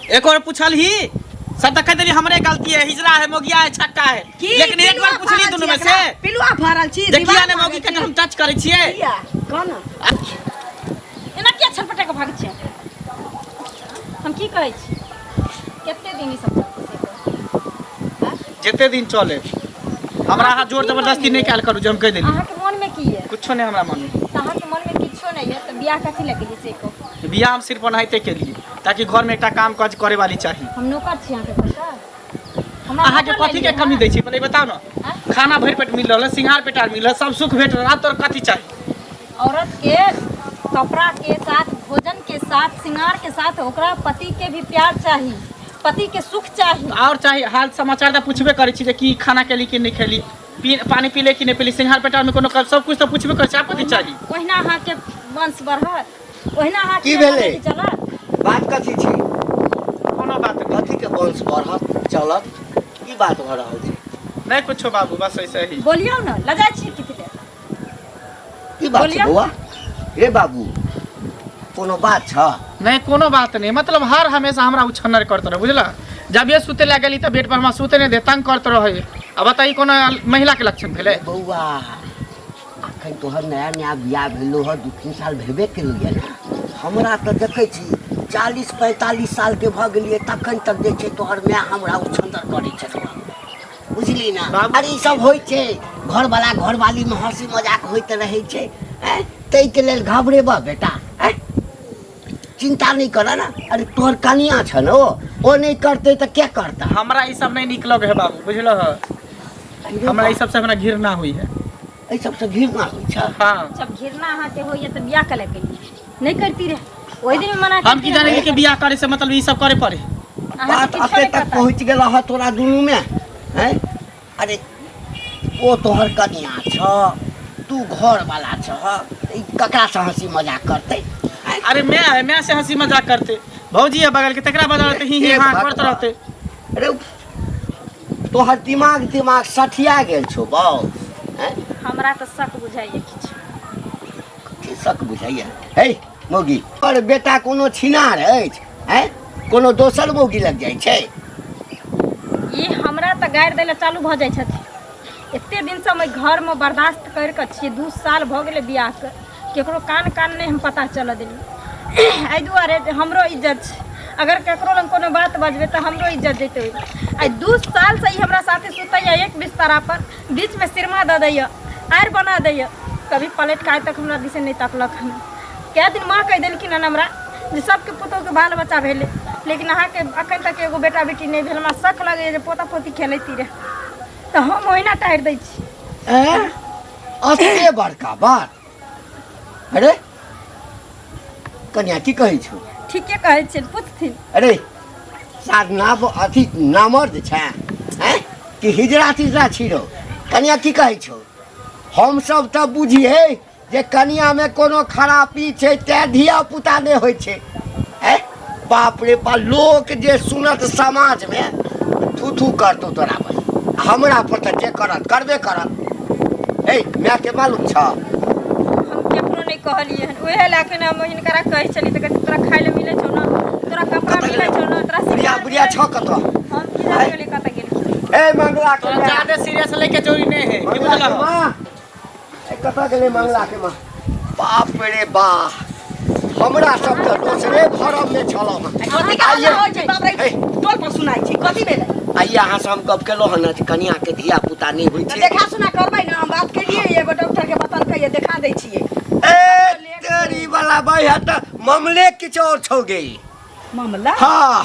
एक और पूछल ही सब तऽ कहि देली हमरे गलती है, हिजड़ा है, मोगिया है, छक्का है। की लेकिन एक बार पिलुआ पूछली फड़ल दुनू छी में एकरा? से पिलुआ फड़ल छी जे किया दीवार ने मौगी लागल के हम टच करै छियै। छी। किया कोना एना किया छटपटा के भागै छियै? हम की कहै छी, कते दिन ई सब चलतै से कहू? जते दिन चले हमरा अहाँ जोर जबरदस्ती नहि कयल करू जे हम कहि देली। अहाँके मोनमे की यऽ? कुछो नहि हमरा मन में। तऽ अहाँके मोनमे किछो नहि यऽ तऽ बियाह कथी लए केलियै से कहू? बियाह हम सिर्फ ओनाहिते केलियै ताकि घर में एकटा काम काज करे वाली चाही। हम नौकर छी अहाँके घरके? हमरा अहाँके नौकर कथी के लेलियै कमी अहाँ? दै छी पहिले ई बताउ ने। आँय? खाना भरि पेट मिल रहल है, सिंगार पेटार मिल रहल है, सब सुख भेट रहल है, आब तोरा कथी चाही? औरत के कपड़ा के साथ, भोजन के साथ, श्रृंगार के साथ ओकरा पति के भी प्यार चाही, पति के सुख चाही। और चाही हाल समाचार तऽ पूछबे करै छी जे की खाना केली कि नहि खेली, पी पानी पीले कि नहि पीली, सिंगार पेटार में कोनो सब कुछ तऽ पूछबे करै छी, आब कथी चाही? ओहिना अहाँके वंश बढ़त, ओहिना अहाँके की भेलै? चलत। बात कथी छै? कोनो बात नहि। कथी के वंश बढ़त चलत, की बात भऽ रहल छै? नहि कुछो बाबू, बस ऐसे ही। बोलियौ ने, लजाइ छी कथी लए? की बात छै बोलियौ। बौआ? रे बाबू, कोनो बात छ? नहीं कोनो बात नहीं, मतलब हर हमेशा हमरा उछन्नर करते रहे, बुझला? जब ये सुते लए गेली तऽ बेड पर हमरा सुते नहीं दे, तंग करते रहे। अब बताई कोनो महिला के लक्षण भेलै? बौआ, अखन तोहर नया नया बियाह भेलो हँ, 2-3 साल भेबे केलैए ने। हमरा तऽ देखै छी 40-45 सालके भऽ गेलियै तखन तक जे छै तोहर माय हमरा उछन्दर करै छलौ, बुझली ना? बाबू- अरे ई सब होइ छै, घरवाला घरवाली में हंसी मजाक होइत रहै छै, आँय? ताहिके लेल घबरेबह बेटा, आँय? चिंता नहि कर ना। अरे तोहर कनिया छ ने, ओ नहि करतै तऽ के करता? हमरा ई सब नहीं नीक लगे है बाबू, बुझलो? हमरा ई सब से हमरा घृणा हुई है। एहि सबसँ घृणा होइ छै? हाँ। जब घृणा अहाँके होइए तऽ बियाह कऽ केलियै? नहि करती रहे ओहि दिन मना हम की करती जाने रहे। कि बियाह करे से मतलब ई सब करे पड़े। अहाँके बात किछो एते नहि तक पता। पहुँच गेल हँ तोरा दुनूमे, हैं? अरे ओ तोहर कनिया छ, तू घरवाला छ, ई ककरासँ हँसी मजाक करतै? हैं? अरे मैं है, मैं से हंसी मजाक करते, भौजी है बगल के, तकरा बदल रहते ही ही हे हाँ भगवान। करते रहते। अरे तोहर दिमाग दिमाग सठिया गेल छौ बाउ, हैं? हमरा तऽ शक बुझाइए किछु। की शक बुझाइए? हे मौगी, पर बेटा कोनो छिनार अछि, हैं? कोनो दोसर मौगी लग जाइ छै? ई हमरा तऽ गारि दै लए चालू भऽ जाइ छथिन। एते दिनसँ हम एहि घरमे बर्दाश्त करि कऽ छियै, 2 साल भऽ गेलै बियाहके, केकरो कान कान नहि हम पता चलऽ देलियै, एहि दुआरे जे हमरो इज्जत छै, अगर केकरो लग कोनो बात बजबै तऽ हमरो इज्जत जेतै ओहिमे। आइ 2 सालसँ ई हमरा साथे सुतैए एक बिस्तरा पर, बीचमे सिरमा दऽ दैए, आड़ि बना दैए, कभी पलटि कऽ आइ तक हमरा दिस नहि तकलक हन। कए दिन माँ कहि देलखिन हन हमरा जे सबके पुतोहुके बाल बच्चा भेलै, लेकिन अहाँके अखन तक एगो बेटा बेटी नहि भेल, हमरा शक लगैए जे पोता पोती खेलैती रहए, तऽ हम ओहिना टारि दै छी। ऐं, एते बड़का बात? अरे कन्या की कहै छौ? ठीके कहै छियनि, पुछथिन। अरे सार नाम अथी नामर्द छै, हैं? कि हिजड़ा तिजड़ा छी रौ? कन्या की कहै छौ? हम सब तऽ बुझिए जे कनियामे कोनो खरापी छै तैं धिया पुता नहि होइ छै, हैं? बाप रे बाप, लोक जे सुनत समाजमे थू थू करतौ तोरा पर, हमरा पर तऽ जे करत करबे करत। हे मायके मालूम छ? हम केकरो नहि कहलियै हन, उएह लए कऽ ने हम हिनकरा कहै छलियै तऽ कहै छै, तोरा खाय लए मिलै छौ ने, तोरा कपड़ा कतऽ मिलै गेलै? छौ ने, तोरा बुढ़िया सिंगार बुढ़िया मिलै छ कतऽ? हम की जाने गेलियै कतऽ गेलखिन। ए मंगला के तोरा माय। ज्यादा सीरियस लेके जरूरी नहीं है, की मंगला के बुझलहो? माँ, ए कतऽ गेलै मंगला के माँ? बाप रे बा, हमरा सब तऽ दोसरे भरम में छलहुँ हँ। कथी के हल्ला होइ छै बाप रे? हे। टोल पर सुनाइ छै, कथी भेलै? आइए अहाँ से हम गप केलहुँ हँ ने जे कनिया के धिया पुता नहि होइ छै। देखा सुना करबै ने, हम बात केलियै, एगो डॉक्टर के बतलकै, देखा दै छियै। ए तेरी वाला भाई है तऽ मामले किछु और छौ गे। मामला? हाँ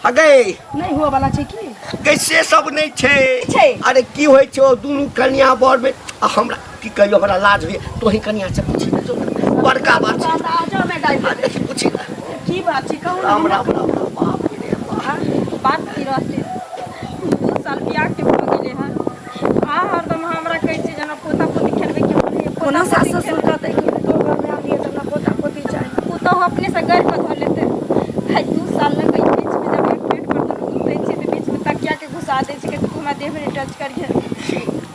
हगे। नहि हुआ वाला छै की? कैसे सब नहि छै? छै। अरे की होइ छै ओ दुनू कनिया बर में, आ हमरा की कहियो हमरा लाज होइए, तोही कनिया से पूछी ने, जो ने, बड़का बात छै। बात आ जाओ, मैं डाल आ देखी पूछी ने। की बात छै कहू ने। राम राम राम राम, बाप रे बाप। बात की रहतै, 2 साल बियाह के भऽ गेलै हन, आ हरदम हमरा कहै छै जेना पोता पोती खेलबै के मन होइए, पोता कोना सास पोती ससुर खेलबै। कहतै कि पुतोहु घरमे आबियै तऽ हमरा पोता पोती चाही। पुतोहु अपने से गढ़ि कऽ धऽ लेतै। आइ 2 साल लग ई बीचमे जब एक बेड पर दुनू सुतै छियै तऽ बीचमे तकिया के घुसा दै छै, कहै छै तू हमरा देहमे नहि टच करिहे।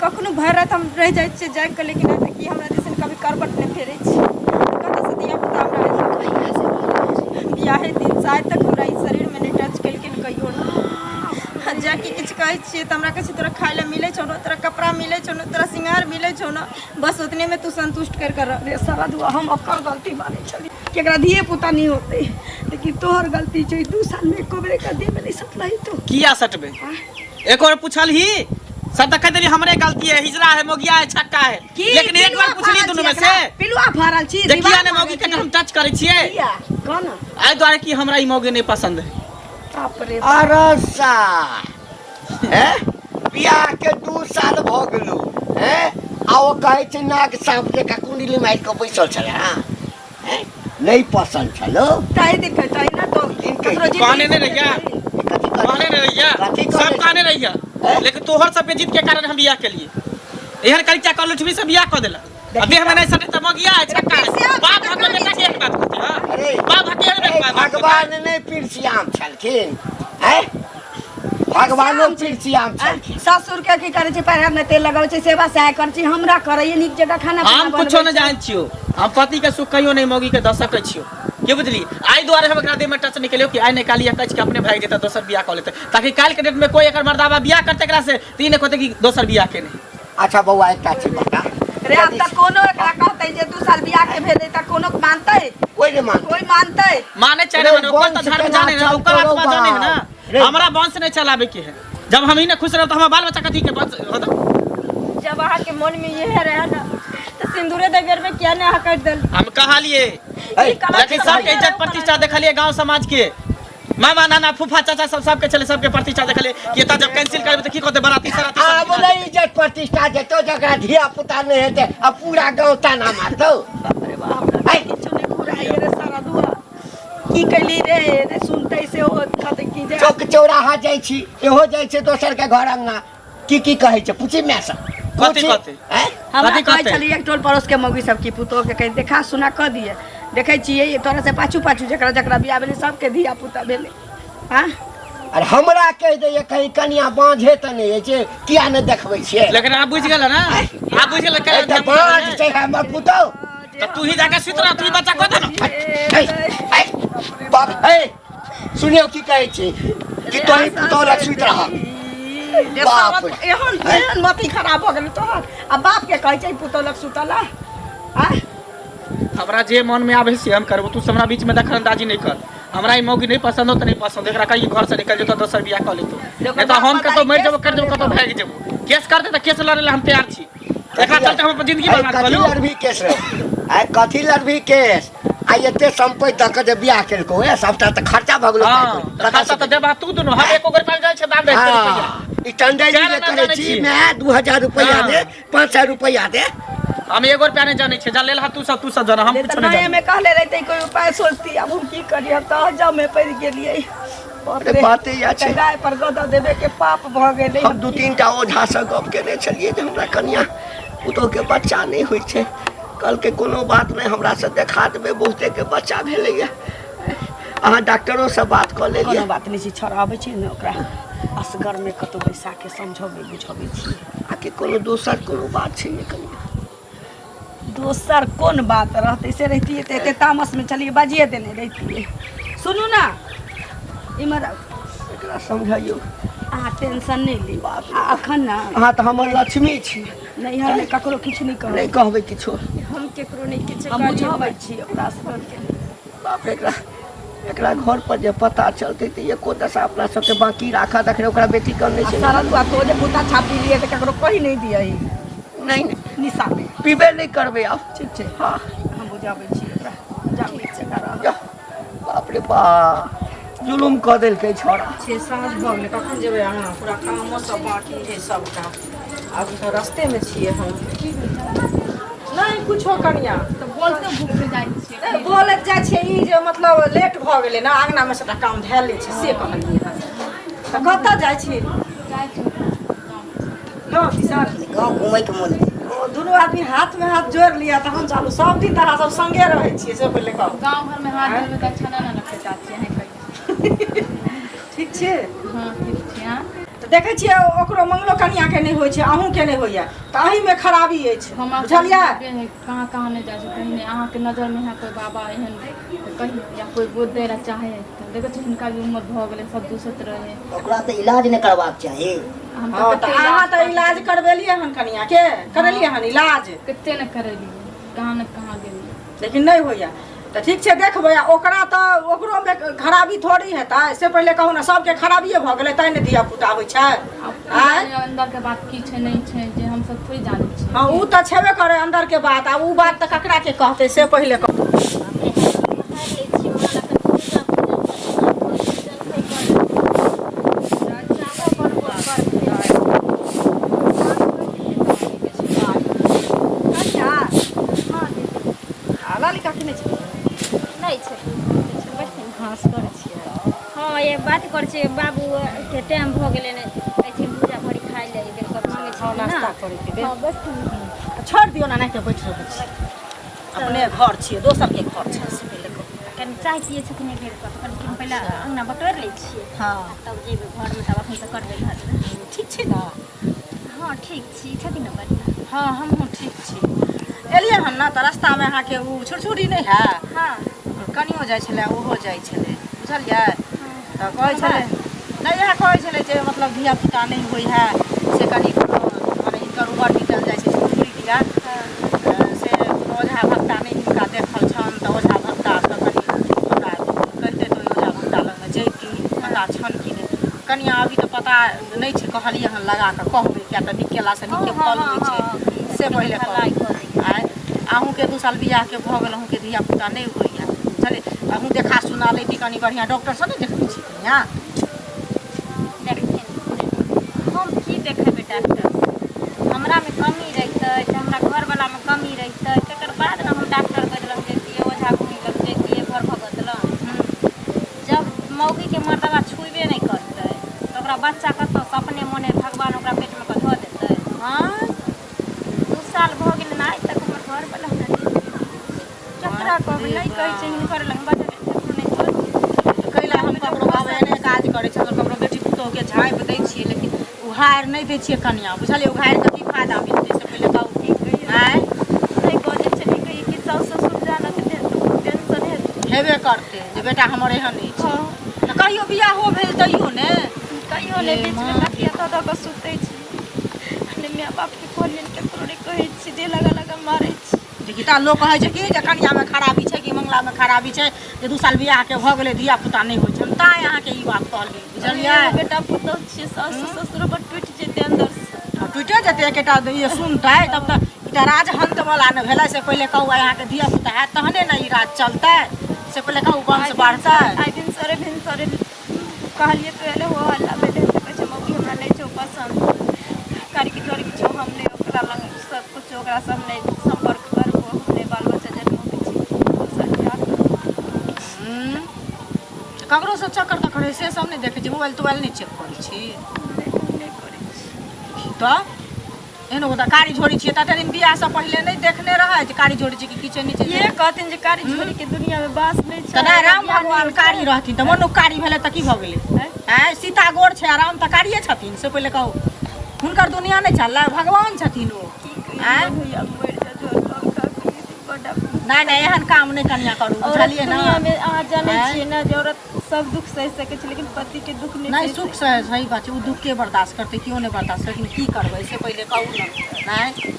कखनो भरि राति हम रहि जाइ छियै जागि कऽ, लेकिन आइ तक ई हमरा दिसन कभी करबट नहि फेरै छै। कतऽसँ धिया पुता हमरा हेतै? बियाहे दिनसँ आइ तक हमरा ई शरीरमे नहि टच कि किछु कहै छियै तऽ हमरा कहै छै तोरा खाय लए मिलै छौ ने, तोरा कपड़ा मिलै छौ ने, तोरा श्रृंगार मिलै छौ ने, बस उतने में तू संतुष्ट कर कर रह। रे सरदुआ, हम ओकर गलती मानै छली कि एकरा धिये पुता नहीं होते, लेकिन तोहर गलती छै। 2 साल में एको बेर एकर देह में नहीं सटलही तू। किया सटबे? एक और पूछल ही सब तऽ कहि देली हमरे गलती है, हिजड़ा है, मोगिया है, छक्का है। की लेकिन एक बार पिलुआ पूछली फड़ल दुनू छी में से एकरा? पिलुआ फड़ल छी, जे किया दीवार ने मौगी मारै के छी। हम टच करै छियै? किया कह ना। एहि दुआरे कि हमरा ई मौगी नहि पसंद है। बाप रे। अरे सा हैं, बियाह के 2 साल भऽ गेलो हैं, आ ओ कहै छै नाग साँप जकाँ कुंडली मारि कऽ बैसल छलै। हँ हैं, नहि पसन्द छलो। ताहि दिन के ताहि ना तो दिन के- ककरो जिंदगी कहने नहि रहिया। कथी कहने? कहने नहि रहिया। कथी कहने? सब कहने रहिया। हैं? लेकिन तोहर सबके जीत के कारण हम बियाह केलिए। एहन करिचा कऽ लुठबी से बियाह कऽ देलक। अभी हमें नहीं सटे त मगिया है, छक्का है। बाप भगवान बेटा के एक बात कहते हैं। अरे, बाप भगवान ए, के बात कहते हैं। भगवान ने पीरसियाम छलखिन हैं, भगवानो पीरसियाम छलखिन। ससुर के की करै छै? पैर हाथ में तेल लगबै छै, सेवा सहाय करै छै, हमरा करैए नीक जगह खाना हम पीना कुछो बनबै नहीं जान छियो। हम पति के सुख कहियो नहीं मौगी के दऽ सकै छियो, के बुझली? आइ दुआरे हम एकरा देह में टच नहीं केलियो कि आइ नहीं काली कच के अपने भाग जेता, दोसर बियाह कऽ लेते, ताकि काल्हि के डेट में कोई एकर मर्दाबा बियाह करते एकरा से त ई नहीं कहते कि दोसर बियाह के नहीं। अच्छा बौआ, एकटा चीज बता। रे, आब तऽ कोनो एकरा कहतै जे 2 साल बियाह के भेलै तऽ कोनो मानतै? कोई नहीं मानतै। कोई मानतै? माने चाहे रे, माने, ओकर वंश तऽ धर्म केना जाने ना, ओकर चलतौ आत्मा रौ जाने है ना। बाप? रे। हमरा वंश नहीं चलावे के है। जब हम ही नहीं खुश रहब तऽ हमर बाल बच्चा कथी के वंश होतौ? जब अहाँके मन में इहे रहे ना तऽ सिंदूरे दे बेर में किया ने अहाँ कटि देल? हम कहलिए, ऐ, लेकिन सबके इज्जत प्रतिष्ठा देखलिए, गांव समाज के मामा नाना फूफा चाचा सब सबके छलै, सबके प्रतिष्ठा देखलिए कि एतऽ जब कैंसिल करबै तऽ की कहतै बराती सराती सब? आब नहि इज्जत प्रतिष्ठा जेतौ, जकरा धिया पुता नहि हेतै आ पूरा गाँव ताना मारतौ। बाप रे बाप, हमरा ऐ। किछु नहि घुराइए रे सारा दुआ। की कैली रे? रे सुनतै से ओ कहतै की जे चौक चौराहा जाइ छी, इहो जाइ छै दोसर के घर अंगना, की की कहै छै? पूछी माय से। कथी पूछी। कहतै? ऐं? हमरा कथी कहै कहतै? छलियै एक टोल पड़ोस के मौगी सब की पुतोह के कहीं देखा सुना कऽ दिए, देखै छियै तोरा से पाछू पाछू जकरा जकरा बियाह भेलै सबके धिया पुता भेलै। हाँ। अरे हमरा कहि दैए कहीं कनिया बाँझे तऽ नहि अछि, किया नहि देखबै छियै? लेकिन आब बुझि गेल ना, आब बुझि गेल। ए, तऽ बाँझ छै हमर पुतहु। तऽ तू ही जाके सुति रह, तू ही बच्चा कऽ दे ना। ऐ, ऐ, बाप ऐ, सुनियौ की कहै छी कि तोही पुतहु लग सुति रह। जे बाप रे। एहन एहन मति खराब भऽ गेलै तोहर, आ बाप के कहै छै पुतोह लग सुतला आ हमरा जे मन में आवे से हम करबो, तू सब हमरा बीच में दखल अंदाजी नहीं कर। हमरा ई मौगी नहीं पसंद हो तो नहीं पसंद, एकरा कहीं घर से निकल जेतो, दोसर बियाह कऽ लेतो। नहीं तो हम कतौ मरि जेबो, कर जेबो, कतौ भागि जेबो। केस कर दे तऽ केस लड़े ला हम तैयार छी। एकरा चलते हम अपन जिंदगी ऐ, बर्बाद कथी कऽ लू। लड़बी केस रे? आइ कथी लड़बी केस? आइ एते सम्पति दऽ कऽ जे बियाह केलकौ ए, सबटा तऽ खर्चा भऽ गेलौ। हाँ, तऽ खर्चा तऽ देबा तू दुनू, हम एको गो रुपया जाइ छै दाम दै छै रुपया। हाँ, ई टंडई चारि जे आना करै जानै छी छी। माय, 2000 रुपैआ हाँ। दे, 500 रुपैआ दे। हम एगो रुपया नहीं जानै छियै, जा लेल हा तू सब, तू सब जाना, हम तऽ कुछो नहीं नया जानै। में कहले रहते कोई उपाय सोचती, अब हम की करी? हम तऽ हजम में पड़ि गेलियै। बाप अरे रे, बाते इएह छै। गाय पर गदह देबे के पाप भऽ गेलै। हम 2-3 टा ओझासँ गप केने छलियै जे हमरा कनिया पुतोहके बच्चा नहि होइ छै। कहलकै कोनो बात नहि, हमरासँ देखा देबै, बहुतेके बच्चा भेलैए। अहाँ डॉक्टरोसँ बात कऽ लेलियै। कोनो बात नहि छै, छौड़ा अबै छै ने, ओकरा असगरमे कतहु बैसा के समझबै बुझबै छियै। आ कि कोनो दोसर कोनो बात छै ने कनिया? दोसर कोन बात रहतै? से रहितियै तऽ एते तामसमे छलियै, बाजिए देने रहितियै। सुनू ने, इम्हर आउ। एकरा समझाइयौ। अहाँ टेंशन नहि ली आ अखन ने अहाँ तऽ हमर लक्ष्मी छी। नैहरमे ककरो किछु नहि कहबै। नहि कहबै किछो। हम केकरो नहि किछु हम कहलियै। बुझाबै छी ओकरा सबके। बाप रे, एकरा एकरा घर पर जे पता चलतै तऽ एको दशा अपना सबके बाकी राखत? अखन ओकरा बेटी कम नहि आ छै। सारा दुआ तो जे पुता छापी लिए तऽ ककरो कहि नहि दिअही। नहि नहि। निशामे पीबे नहि करबै आब। ठीक छै। हँ। हम बुझाबै छी ओकरा, जाउ नीक जकाँ रहब। जा, बाप रे बाप, जुलुम कऽ देलकै छौड़ा। से साँझ भऽ गेलै, कखन जेबै अहाँ? पूरा कामो सब बाँकी छै सबटा, अभी तऽ रस्तेमे छियै हम। नहि कुछो कनिया। तऽ बोलते भूख जाइ छियै? ए, बोलैत जाइ छियै ई जे मतलब लेट भऽ गेलै ने, अङ्गनामे सबटा काम धएल लै छै, से कहलियै हन। तऽ कतऽ जाइ छी? जाइ छी। गाँव दिसन? गाँव घुमैके मोन। ओ दुनू आदमी हाथमे हाथ जोड़ि लिअ तहन चलू। सब दिन तऽ अहाँ सब संगे रहै छियै, से पहिले कहू। गाँव घरमे हाथ जोड़बै तऽ अच्छा नहि ने लगतै चाची, अहीं कहियौ। ठीक छै। हँ, ठीक छी। अहाँ? तऽ देखै छियै ओकरो मंगलो कनियाके नहि होइ छै, अहूँके नहि होइया, तऽ अहीमे खराबी अछि। हमरा बुझलियै? कहाँ कहाँ नहि जाइ छै, पहिने अहाँके नजरमे है कोइ बाबा एहन? कहियौ या कोइ गोद दै लए चाहै हइ तऽ देखै छी हुनका भी उमर भऽ गेलै सब दूसैत रहै ओकरा तऽ इलाज नहि करबाक चाही हम हँ तऽ तऽ कते अहाँ इलाज तऽ इलाज करबेलियै हन कनियाके करेलियै हन इलाज कते ने करेलियै कहाँ ने कहाँ गेलियै लेकिन नहि होइए तऽ ठीक छै देखबै आ ओकरा तऽ ओकरोमे खराबी थोड़ी हेतै से पहिले कहू ने सबके खराबिए भऽ गेलै तैँ ने धियापुता होइ छै आब आँय अन्दर के बात की छै नहि छै जे हमसब थोड़ी जानै छियै हँ ओ तऽ छेबे करै अन्दरके बात आ ओ बात तऽ ककरा के कहतै से पहिले कहू कनिया आ लाली काकी नहि छै नहि छै हँ करै छियै हँ ये बात करै छियै बाबू के टाइम भऽ गेलै ने एथिन भूजा भरी खाइ लए एक बेर मांगै हँ छै ने नाश्ता करैके बेर हँ बैठू छोड़ि दियौ ने एनाहिते बैठ रहै छी अपने घर छियै दोसरके घर छै से पहिले कहू कनि चाय पियै छथिन एक बेर तऽ कहलखिन पहिले अङ्गना बटोरि लै छियै हँ तब जेबै घरमे तब अखन से करबै घरमे ठीक छी ने हँ ठीक छी छथिन ने बढ़िआँ हँ हमहूँ ठीक छी एलियै हन ने तऽ रास्तामे अहाँके ओ छुरछुरी नहि है हँ कनियो जाइ छलै ओहो जाइ छलै बुझलियै तऽ कहै छलै नहि इएह कहै छलै जे मतलब धियापुता नहि होइ है से कनि कोनो मने हिनकर उमर बीतल जाइ छै छुरछुरी दिया से कोनो ओझा भक्ता नहि हिनका देखल छनि तऽ ओझा भक्तासँ कनि हमरा कहिते तऽ ओहि ओझा भक्ता लगमे जैती पता छनि कि नहि कनियाँ अभी तऽ पता नहि छै कहलियै हन लगा कऽ कहबै किया तऽ नीक केलासँ नीके फल होइ छै से पहिले कहबै आँय अहूँके 2 साल बियाहके भऽ गेल अहूँके धियापुता नहि होइए बुझलियै अहूँ देखा सुना लैती कनि बढ़िआँ डॉक्टरसँ नहि देखबै छी कनियाँ देखथिन हम की देखेबै डॉक्टर हमरामे कमी रहितै तऽ हमरा घरवलामे कमी रहितै तकर बाद ने हम डॉक्टर वैद्य लग जैतियै ओझा गुनी लग जैतियै घर भगत लग जब मौगीके मर्दबा छुबे नहि करतै तऽ ओकरा बच्चा कतऽसँ अपने मोने भगवान ओकरा पेटमे कऽ धऽ देतै हँ 2 साल भऽ गेल ने आइ तक हमर घरवला हमरा नहि केकरा कहबै नहि कहै छै हिनकर लग बजबै ककरो नहि कहै कैला हम ककरो बाबा एहने काज करै छै ककरो बेटी पुतोहके झाँपि दै छियै लेकिन उघारि नहि दै छियै कनियाँ बुझलियै उघारि कऽ की फायदा मिलतै से पहिले कहू आँय नहि बजै छै नहि कहै कि साउस ससुर जानत टेंशन हेतै हेबे करतै जे बेटा हमर एहन अछि हँ तऽ कहियो बियाहो भेल तैयो ने कहियो नहि बीचमे तकिया दऽ दऽ कऽ सुतै छी नहि माय बापके कहलियनि ककरो नहि कहै छी देह लगा लगा मारै छी जे गीता लोक कहै छै कि जे कनियामे खराबी छै कि मंगलामे खराबी छै जे 2 साल बियाहके भऽ गेलै धिया पुता नहि होइ छै ताहि अहाँके ई बात कहली बुझलियै बेटा पुतहु छियै सासु ससुर हमर टूटि जेतै अन्दरसँ टूटे जेतै एकेटा ई सुनतै तब तऽ ई तऽ राजहंत वाला ने भेलै से पहिले कहू आइ अहाँके धिया पुता हैत तहने ने ई राज चलतै से पहिले कहू वंश बढ़तै आइ भिनसरे भिनसरे कहलियै तऽ एलै हो हल्ला भेलै तऽ कहै छै मौगी हमरा नहि छौ पसन्द करके तोड़ किछो हम नहि ओकरा लग सब कुछ ओकरासँ हम नहि सम्पर्क करबो हम नहि बाल बच्चा जन्मोके छी दोसर बियाह करबो। हूँ। ककरोसँ चक्कर तक्कर हइ से सब नहि देखै छी मोबाइल तोबाइल नहि चेक करै छी नहि करै छी तऽ एहनो गोटा कारी झोरी छियै तते दिन बियाहसँ पहिले नहि देखने रहै जे कारी झोरी छै कि किछु नहि छै ये कहथिन जे कारी झोरी के दुनिया में बास नहि छै तऽ नहि राम भगवान कारी रहथिन तऽ मनुख कारी भेलै तऽ की भऽ गेलै आँय सीता गोर छै आ राम तऽ कारिये छथिन से पहिले कहू हुनकर दुनिया नहि चललै भगवान छथिन ओ आँय भैया मरि जा जोर बड्ड नहि नहि एहन काम नहि कनिया करू औरत बुझलियै ने दुनिया में अहाँ जानै आँय? छियै ने जे औरत सब दुख सहि सकै छै लेकिन पति के दुख नहि नहि सहि सुख से सही बात छै ओ दुख के बर्दाश्त करतै केओ नहि बर्दाश्त करतै लेकिन की करबै से पहिले कहू ने नहि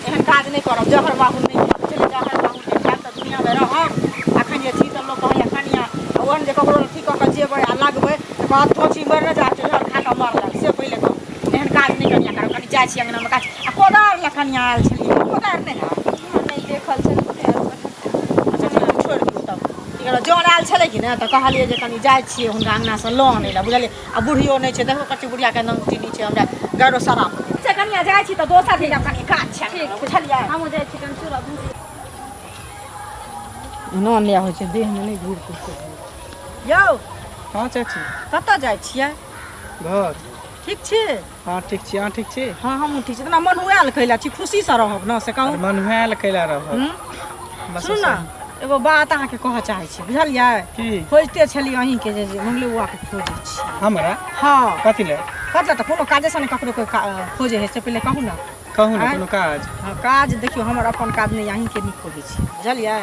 एहन काज नहि करब जहर माहुर नहि खायब बुझलियै जहर माहुर जे खायब तऽ दुनियामे रहब अखन जे छी तऽ लोक कहैया कनिया आ ओहन जे ककरो अथी कऽ कऽ जेबै आ लगबै तऽ कहत थोची मरि नहि जा जहर खा कऽ मरलक से पहिले कहू एहन काज नहि कनिया करब कनि जाइ छी अङ्गनामे काज आ कोदारि लए कनिया आयल छलियै कोदारि नहि हैत नहि देखल छल अच्छा ठीक छै, छोड़ि दियौ तब की करब जन आयल छलै कि ने तऽ कहलियै जे कनि जाइ छियै हुनका अङ्गनासँ लऽ आनै लए बुझलियै आ बुढ़ियो नहि छै देखो कच्ची बुढ़ियाके नंगटी नहि छै हमरा गारो शराब से कनिया जाइ छी तऽ दोसर दिन कनि काज छै बुझलियै हमहूँ जाइ छी कनि चूड़ा भूजि एना अन्याय होइ छै देहमे नहि घूर कुछ यौ हँ चाची कतऽ जाइ छियै घर ठीक छी हँ ठीक छी अहाँ ठीक छी हँ हमहूँ ठीक छी तेना मन हुआयल कैला छी खुशीसँ रहब ने से कहू मन हुआयल कैला रहब हूँ? बस सुनू ने एगो बात अहाँके कहऽ चाहै छी बुझलियै की खोजिते छलियै अहीँके जे जे मंगले बौआके खोजै छी हमरा हँ कथी लए कथी लए तऽ कोनो काजेसँ ने ककरो कोइ खोजै हइ से पहिले कहू ने कहू ने आँय? कोनो काज हँ काज देखियौ हमर अपन काज नहि अहीँके नीक खोजै छी बुझलियै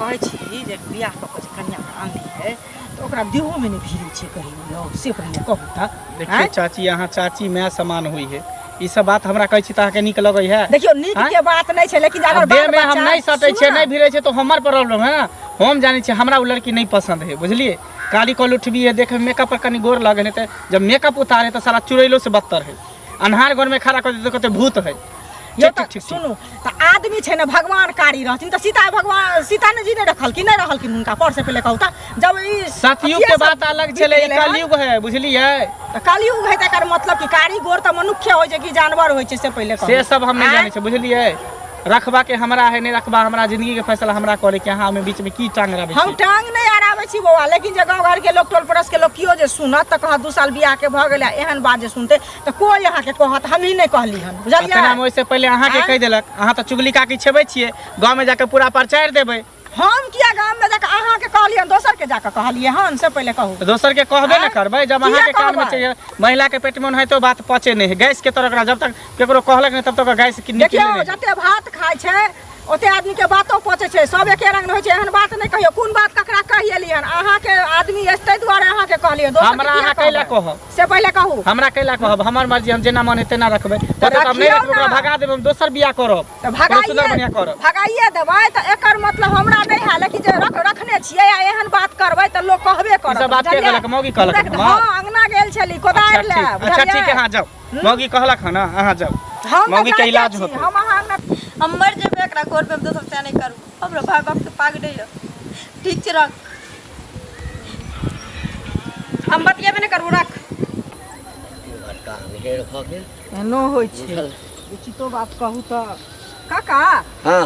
कहै छी जे बियाह कऽ कऽ जे कनियाके आनलियै तऽ ओकरा देहोमे नहि भिड़ै छै कहियो यौ से पहिने कहू तऽ देखियौ आँय? चाची अहाँ चाची माय समान हुई है ई सब बात हमरा कहै छी तऽ अहाँके नीक लगै है देखियौ नीक आँय? के बात नहि छै लेकिन अगर देह बाल में हम बच्चा नहीं सटै सुनू छियै ने, नहीं भिड़ै छै तो हमर प्रॉब्लम है ना हम जानै छियै हमरा ओ लड़की नहीं पसंद है बुझलिए काली कल उठबी है देखे मेकअप पर कनी गोर लगे है जब मेकअप उतारे तो साला चुड़ैलो से बदतर है अन्हार घर में खड़ा कर देते कहते भूत है यौ ठीक तऽ ठीक ठीक सुनू तऽ आदमी छै ने भगवान कारी रहथिन तऽ सीता भगवान सीता ने जी नहि रखलखिन नहि रहलखिन हुनका पर से पहिले कहू तऽ जब ई सतयुग अथिये के सब बात अलग बीत छलै ई गेलै हन, कलयुग है बुझलिए तऽ कलयुग है तकर मतलब कि कारी गोर तऽ मनुष्य होइ छै कि जानवर होइ छै से पहिले कहू से सब हम नहीं आँय? जानै छियै बुझलिए रखबा के हमरा है नहीं रखबा हमरा जिंदगी के फैसला हमरा करे के अहाँ में बीच में की टांग रहे हम टांग नहि अड़ाबै छी बौआ लेकिन जे गाँव घरके लोक टोल पड़ोसके लोक केओ जे सुनत तऽ कहत 2 साल बियाहके भऽ गेलै एहन बात जे सुनतै तऽ कोइ अहाँके कहत हमही नहि कहली हन बुझलियै तेना में ओहिसे पहले अहाँ के आँय? कहि देलक अहाँ तऽ चुगली काकी छेबै छियै गाँव में जाके पूरा प्रचार देबै हम किया गाममे जाकऽ अहाँके कहलियै हन दोसरके जाकऽ कहलियै हन से पहिले कहू तऽ दोसर के कहबे ने आँय? करबै जब किया अहाँ के कान में कहबै? चाहिए महिला के पेट में ओनाहितो बात पचे नहीं है गैस के तरह ओकरा जब तक केकरो कहलक नहीं तब तक गैस की निकले देखियौ नहीं जते भात खाइ छै ओते आदमी के बातो पचे छै सब एके रंग नहि होइ छै एहन बात नहि कहियौ कोन बात ककरा कहि एलियै हन अहाँके आदमी अछि ताहि दुआरे अहाँके कहलियै दोसरके हमरा किया अहाँ कैला कहबै? कहब से पहिले कहू हमरा कैला कहब हमर मर्जी हम जेना मन है तेना रखबै तऽ तऽ हम नहि रखियौ रखबै ओकरा ने। भगा देबै हम दोसर बियाह करब तऽ कोनो सुन्दर बढ़िआँ भगाइए करब भगाइए देबै तऽ एकर मतलब हमरा नहि है लेकिन जे रखने छियै आ एहन बात करबै तऽ लोक कहबे करत सब बात के बुझलियै? कहलक? मौगी कहलक तुरन्त, हमर? हँ अंगना गेल छली कोदारि अच्छा लए ठीक अच्छा ठीक है हाँ जाओ मौगी कहलक हँ ना अहाँ जाओ हम तऽ मौगी के जाइते इलाज छी, होतै हम अहाँ अंगना हम मरि जेबै एकरा घर पे हम दोसर से नहि करू हमरा भाय बाप के पाग नहि यऽ ठीक छै रख हम बतियेबे नहि करबो रख बड़का अन्हेर भऽ गेल एहनो होइ छै उचितो बात कहू तऽ काका हँ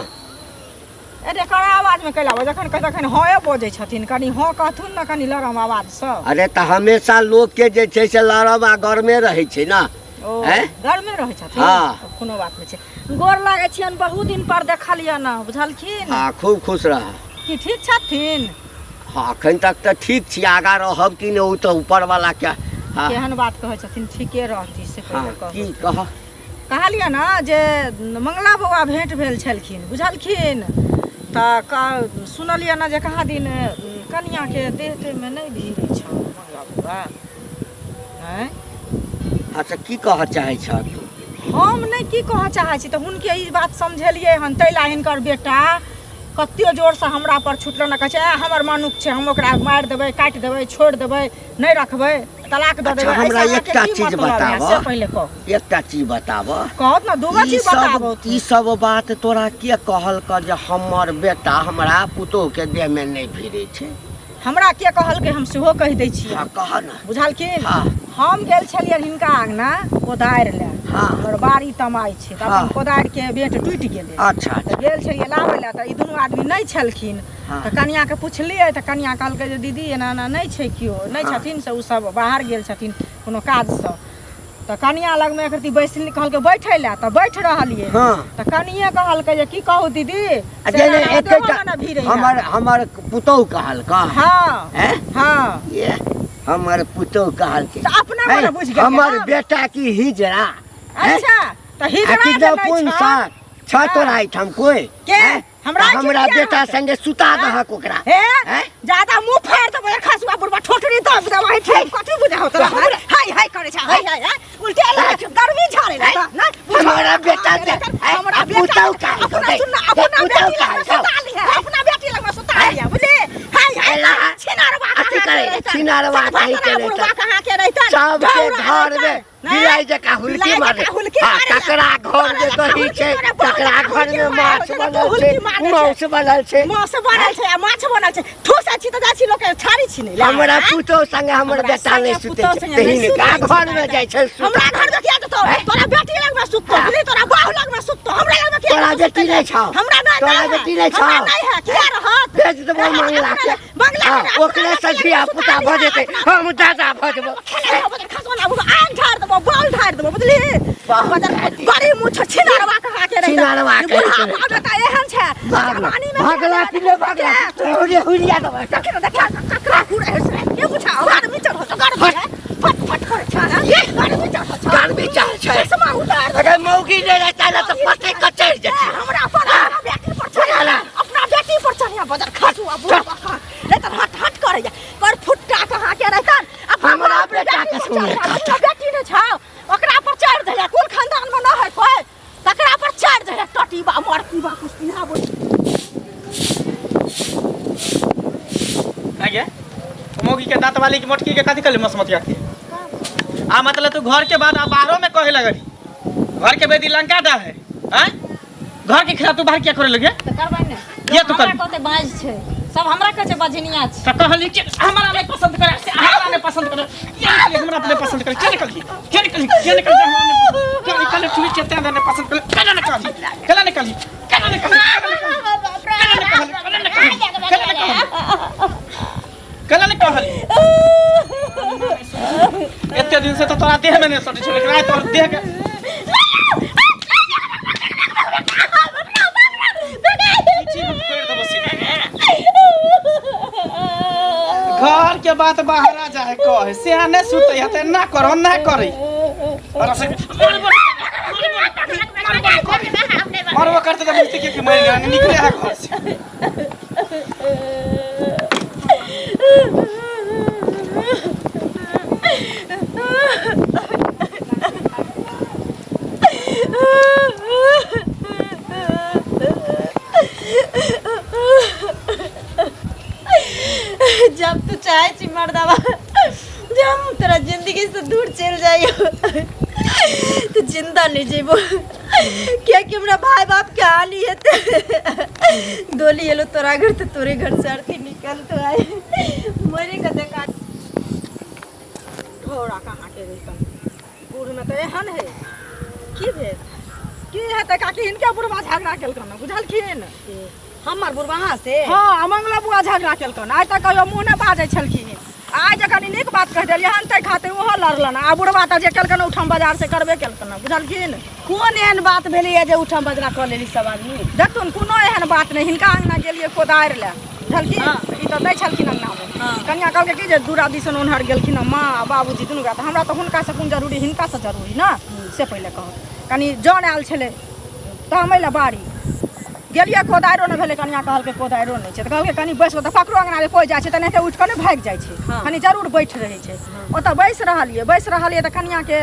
अरे कड़ा आवाजमे कैला बजै जखन कहै तखन हँए बजै छथिन कनि हँ कहथुन ने कनि लरम आवाजसँ अरे तऽ हमेशा लोकके जे छै से लरम आ गरमे रहै छै ने ओ हैं? गरमे रहै छथिन हँ। तऽ कोनो बात नहि छै गोर लागै छियनि बहुत दिन पर देखलियनि बुझलखिन हँ खूब खुश रह की ठीक छथिन हँ एखन तक तऽ ठीक छी आगाँ रहब कि नहि ओ तऽ ऊपरवला के हँ केहन बात कहै छथिन ठीके रहती से हँ पहिले कहू की कह कहलियै ने जे मंगला बौआ भेँट भेल छलखिन बुझलखिन तऽ सुनलियै ने जे कहाँ दिन कनिआँके देह तेहमे नहि भिड़ै छौ मंगला बौआ आँय अच्छा की कहऽ चाहै छह तू हम नहि की कहऽ चाहै छी तऽ हुनके ई बात समझेलियै हन ताहि लए हिनकर बेटा कतेक जोरसँ हमरा पर छुटल ने कहै छै हमर मनुख छै हम ओकरा मारि देबै काटि देबै छोड़ि देबै नहि रखबै तलाक दऽ अच्छा, देबै हमरा एहिसँ अहाँके एकटा की चीज मतलब है? बताबऽ। से पहिले कहू एकटा चीज बताबऽ कहत ने दूगो ई चीज सब बताबू ई सब बात तोरा के कहलक जे हमर बेटा हमरा पुतोह के देह में नहि भिड़ै छै हमरा के कहलकै हम सेहो कहि दै छियै हँ कह ने बुझलखिन हँ। हम गेल छलियनि हिनका अंगना कोदारि लए हँ। हमर बाड़ी तमाइ छै तऽ अपन हँ। कोदारिके बेट टूटि गेलै अच्छा तऽ अच्छा गेल छलियै लाबै लए तऽ ई दुनू आदमी नहि छलखिन हँ। तऽ कनिआँके पुछलियै तऽ कनिआँ कहलकै जे दीदी एना एना नहि छै केओ नहि हँ। छथिन से ओ सब बाहर गेल छथिन कोनो काजसँ तऽ कनिआँ लगमे एक रत्ती बैसली कहलकै बैठै लए तऽ बैठ रहलियै हँ। तऽ कनिए कहलकै जे की कहू दीदी आ से जे एना नहि एना एकेटा देहो ने भिड़ै है। हमर हमर पुतोह कहलक हँ हैं? हँ ये हमर पुतोह कहलकै तऽ अपना हैं? मने बुझि गेलियै हमर हम। बेटा की हिजड़ा हैं? अच्छा तऽ हिजड़ा आ कि जे नहि नपुंसक छह, छ तोरा एहिठाम कोइ के? हैं? हमरा तऽ एहिठाम हमरा किया बेटा रहतै? संगे सुता दहक ओकरा हे हैं? ज्यादा मुंह फाड़ देबै खसुआ बुढ़बा ठोठरी दब देबै हाय ठीक कथी बुझा होत हाय हाय करे छै हाय हाय हाय उल्टे लगे गर्मी झाड़े लगा ना हमरा बेटा से हैं? हमरा आ बेटा पुतहु काहे अपना कहै? सुन अपना पुतहु बेटी काहे लग कहै? सुता लिहे अपना बेटी लग सुता लिहे बुझली हाय हाय एला, छिनारवा अथी करे, छिनारवा कहीं के रहितन। बुढ़बा कहाँ के रहितन सबके ढौरा घर में रहितन, नहि? बिलाइ जकाँ हुलकी बिलाइ मारे जकाँ हुलकी हाँ, मारे। तकरा घर में दही छै तकरा घर में माछ बनल छै मांस बनल छै मांस बनल छै आ माछ बनल छै ठूसै छी तऽ जाइ छी लोक के छाड़ी छी नहि हमरा पुतोह संगे हमर बेटा नहि सुतै छै तऽ हिनका घर में जाइ छै सुतै। हमरा घर में किया जेतौ तोरा बेटी लग में सुततो बुझली तोरा बाहु लग में सुततो हमरा लग में किया तोरा जेतौ बेटी सुतै नहि छौ। हमरा नहि तोरा नहि है। बेटी नहि छौ। हमरा नहि है किया रहत भेज देबो मंगला के मंगला के हाँ, अपना ओकरे से बेटी धिया लग में पुता सुता भऽ जेतै लिहे, हम दादा भऽ जेबो खेले छौ बजर खसो ना आग झाड़ देबो बॉल ढार देबो बुझली बजर बड़ी मुछ छिनारवा कहा के रही छिनारवा कहि बूढ़ा के भऽ गेल तऽ एहन छै भागला जवानी में भागला कि नहि भागला हुरिया हुरिया देबो देखियो देखियो ककरा हुरे है से के बुझा गर्मी चढ़ छ गर्मी है फट फट करे छ ना गर्मी चढ़ छ गर्मी चढ़ छै। चश्मा उतार दे। अगर मौगी नहि रहता ने तऽ पटक के चढ़ि ए, जेतै हमरा अपन अपना बेटी पर चढ़िया अपना बेटी पर चढ़िया बजर खस चढ़ बेटी नहि छौ ओकरा पर चढ़ि जाइए कुल खानदानमे न है कोइ तकरा पर चढ़ि जाइए टटीबा मरकीबा कुछ पिन्हाबो आ गया मौगी के दांत वाली की मोटकी के कथी कहली मसमतिया के आ मतलब तू घर के बाद आ बाहरों में कहे लगली घर के बेदी लंका दा है हैं घर के खिलाफ तू बाहर क्या करे लगे तऽ करबै ने ये तो हमरा कर। कहतै बाज छै सब हमरा कहै छै बजनिया छै तो कहली कि हमरा नहीं पसंद करे से हमरा नहीं पसंद करे ये निकली हमरा अपने पसंद करे क्या निकली क्या निकली क्या निकली हमरा नहीं पसंद क्या निकली तू चेते अंदर नहीं पसंद करे क्या निकली क्या निकली क्या निकली क्या निकली क्या निकली एते दिन से तो तोरा देह में नहीं सटे छौ लेकिन आइ तोहर देह के पीछे हम फोड़ि देबो सीधा। घर के बात बाहर आ जाए कहे से नहीं सुते है ना करो ना करे और से मरबो करते तो बुझते के कि मर गया निकले है घर से जब तू चाहे छी मर्दावा जब हम तोरा जिंदगी से दूर चल जाइयो तो जिंदा नहीं जेबो कियाकि हमरा भाई बाप के हाल ही हेतै डोली एलो तोरा घर तो तोरे घर से अर्थी निकल तो आए मरे के देखा ढोरा कहाँ के रहितन बूढ़मे तऽ एहन है की भेल की हेतै काकी हिनके बुढ़वा झगड़ा केलकन बुझलखिन हमर बुढ़वा से हँ आ मंगला बुआ झगड़ा केलकन आइ तक कहियो मुँह नहि बाजै छलखिन आइ जे कनि नीक बात कहि देलियै हन ताहि खातिर ओहो लड़लन आ बुढ़वा तऽ जे केलकन ओहिठाम बाजार से करबे केलकन बुझलखिन कोन एहन बात भेलैया जे उठम बजरा कऽ लेली सब आदमी देखथुन कोनो एहन बात नहि हिनका अङ्गना गेलियै कोदारि लए बुझलखिन ई तऽ नहि छलखिन अङ्गनामे कनिया कहलकै कि जे दूरा दिसन ओन्हर गेलखिन हँ माँ आ बाबूजी दुनू गोटा तऽ हमरा तऽ हुनकासँ कोन जरूरी हिनकासँ जरूरी ने से पहिले कहू कनि जन आयल छलै तऽ हम अयलै बाड़ी गेलियै कोदारिो नहि भेलै कनिया कहलकै कोदारिो नहि छै तऽ कहलकै कनि बैस तऽ ककरो अङ्गना जे कोइ जाइ छै तऽ एनाहिते उठि कऽ नहि भागि जाइ छै कनि जरूर बैठ रहै छै ओतऽ बैस रहलियै बैस रहलियै तऽ कनियाके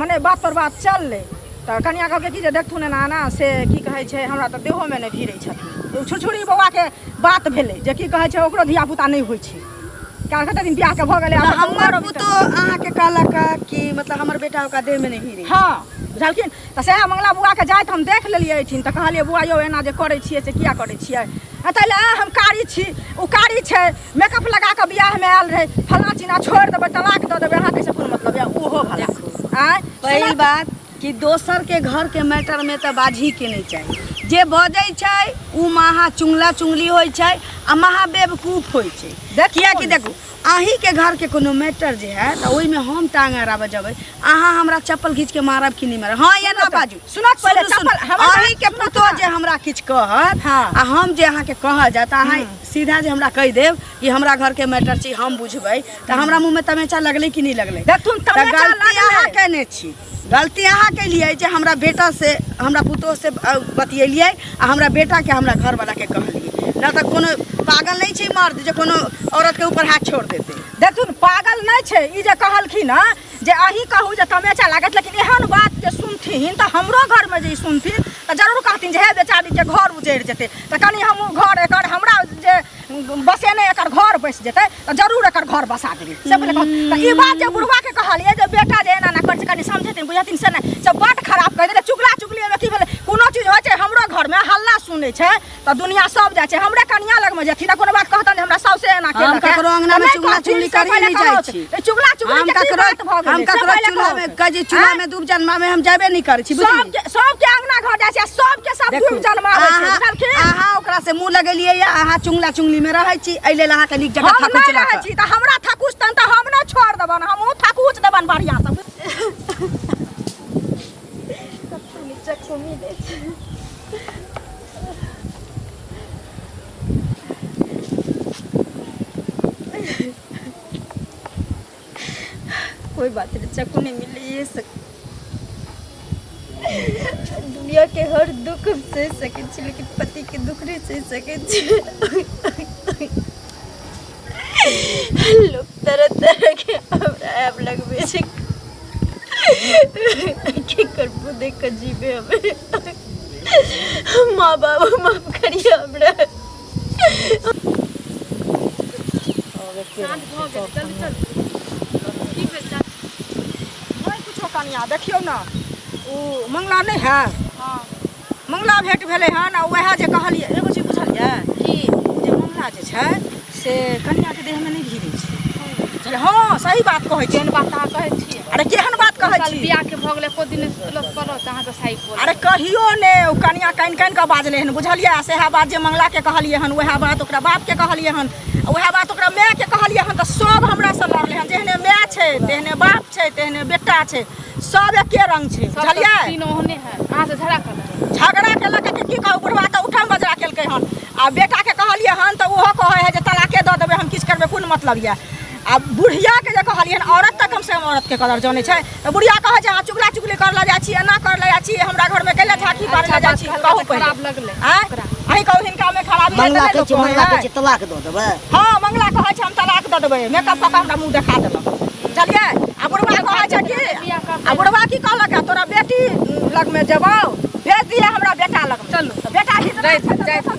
मने बात पर बात चललै तऽ कनिया कहलकै कि जे देखथुन एना एना से की कहै छै हमरा तऽ देहोमे नहि भिड़ै छथिन ओ छुरछुरी बौआके बात भेलै जे की कहै छै ओकरो धियापुता नहि होइ छै काल्हि कते दिन बियाहके भऽ गेलै आब तऽ तऽ हमर उमरो पुतोह अहाँके कहलक कि मतलब हमर बेटा ओकरा देहमे नहि भिड़ै हँ बुझलखिन तऽ सएह मंगला बुआके जाइत हम देख लेलियै एहिठिन तऽ कहलियै बुआ यौ एना जे करै छियै से किया करै छियै आ ताहि लए हम कारी छी ओ कारी छै मेकअप लगा कऽ बियाहमे आयल रहै फलाँ चिना छोड़ि देबै तलाक दऽ देबै अहाँके एहिसँ कोन मतलब यऽ ओहो भला आँय पहिल बात कि दोसरके घरके मैटरमे तऽ बाजहीके नहि चाही जे बजै छै ओ महा चुंगला चुंगली होइ छै आ महा बेवकूफ होइ छै कियाकि देखू अहीँके घरके कोनो मैटर जे है तऽ ओहिमे हम टांग अड़ाबऽ जेबै अहाँ हमरा चप्पल घीचके मारब कि नहि मारब हँ या ना बाजू सुनत पहिले सुनू, सुनू। चप्पल हमर अहीँके पुतोह जे हमरा किछु कहत हँ। आ हम जे अहाँके कहऽ जायब तऽ अहाँ सीधा जे हमरा कहि देब कि हमरा घरके मैटर छी हम बुझबै तऽ हमरा मुँहमे तमेचा लगलै कि नहि लगलै देखथुन तऽ तमेचा गलती लगलै। अहाँ केने छी गलती अहाँ केलियै जे हमरा बेटा से हमरा पुतोह से बतियेलियै आ हमरा बेटाके हमरा घरवालाके कहलियै नहि तऽ कोनो पागल नहि छै मर्द जे कोनो औरतके ऊपर हाथ छोड़ देतै देखथुन पागल नहि छै ई जे कहलखिन हँ जे अहीं कहू जे तमेचा लागत लेकिन एहन बात जे सुनथिन तऽ हमरो घरमे जे ई सुनथिन तऽ जरूर कहथिन जे हे बेचारीके घर उजड़ि जेतै तऽ कनि हमहूँ घर एकर हमरा जे बसेने एकर घर बसि जेतै तऽ जरूर एकर घर बसा देबै से पहिले कहत तऽ ई बात जे बुढ़वाके कहलियै जे बेटा जे एना एना करै छै कनि समझेथिन बुझेथिन से नहि से बड्ड खराब कहि देलै चुगला चुगली एहिमे की भेलै कोनो चीज होइ छै हमरो घरमे हल्ला सुनै छै तऽ दुनिया सब जाइ छै हमरे कनिया लगमे जेथिन तऽ कोनो बात कहतनि जे हमरा साउसे एना हम केलक ककरो अङ्गनामे चुगला चुगली करही नहि जाइ छी। चुगला चुगली हम के की ककरो बात भऽ गेलै हम से ककरो पहिले चूल्हा में कहत। कहै छी चूल्हा में डूब जन्मामे हम जाबे नहि करै छी बुझलियै सबके सबके अंगना घर जाइ छै आ सबके सब देखू, डूब जन्माबै छै अहाँ बुझलखिन अहाँ ओकरा से मुँह लगेलियै या अहाँ चुंगला चुंगली में रहै छी एहि लेल अहाँके नीक जकाँ हम थकुच नहि रहै लऽ छी तऽ हमरा थकुचतनि तऽ हम नहि छोड़ि देबनि हमहूँ थकुच देबनि बढ़िआँसँ चक्कू मिलै छै कोई बात नहीं चक्कू नहीं मिले ये सक दुनिया के हर दुख हम सह सकै छी लेकिन पति के दुख नहीं सह सकै छी लोग तरह तरह के हमरा ऐप लगबै जीबे हम। माँ बाबू माफ करिए हमरा। साँझ भऽ गेल, जल्दी चलू। की भेल चाची? नहि कुछो कनिया, देखियौ ने ओ मंगला नहि है? हँ। मंगला भेंट भेलै हन आ उएह जे कहलियै, एगो चीज बुझलियै? की? जे मंगला जे छै से कनियाके देहमे नहि भिड़ै छै। बुझलियै? हँ, सही बात कहै छी। केहन बात अहाँ कहै छियै? अरे केहन बात कहै साल छी? बियाह के भऽ गेलै, एको दिन नहि सुतलो पड़ल तऽ अहाँके साइक बोल। अरे कहियो ने ओ कनिया कानि कानि कऽ बाजलै हन, बुझलियै? आ सएह बात जे मंगलाके कहलियै हन, उएह बात ओकरा बापके कहलियै हन, आ उएह बात ओकरा मायके कहलियै हन, तऽ सब हमरासँ लड़लै हन। जेहने माय छै तेहने बाप छै, तेहने बेटा छै, सब एके रंग छै। सब तऽ बुझलियै? तीनों ओहने है। अहाँ से झगड़ा करतै? झगड़ा केलक कि की कहू, बुढ़वा तऽ उठम बजरा केलकै हन। आ बेटाके कहलियै हन तऽ ओहो कहै है जे तलाके दऽ देबै, हम किछु करबै कोन मतलब यऽ। आ बुढ़ियाके जे कहलियै हन, औरत तऽ कमसँ कम औरतके कदर जानै छै, तऽ बुढ़िया कहै छै अहाँ चुगला चुगली कर लए जाइ छी, एना कर लए जाइ छी, हमरा घरमे कैला झाँकी पारै लए जाइ छी। अच्छा, कहू बात पहिले खराब लगलै आँय? ओकरा। अहीं कहू, हिनकामे खराबी है तऽ मंगला नहि कहै लोक छै, कहै मंगला है? कहै छै तलाक दऽ देबै। हँ, मंगला कहै छै हम तलाक दऽ देबै, मेकअप कऽ कऽ हमरा मुँह देखा देलक, बुझलियै? आ बुढ़वा कहै छै कि, आ बुढ़वा की कहलक है, तोरा बेटी लगमे जेबौ, भेज दिहे हमरा बेटा लगमे। चलू। तऽ बेटा हिजड़ा छै तऽ जाइत। दोसर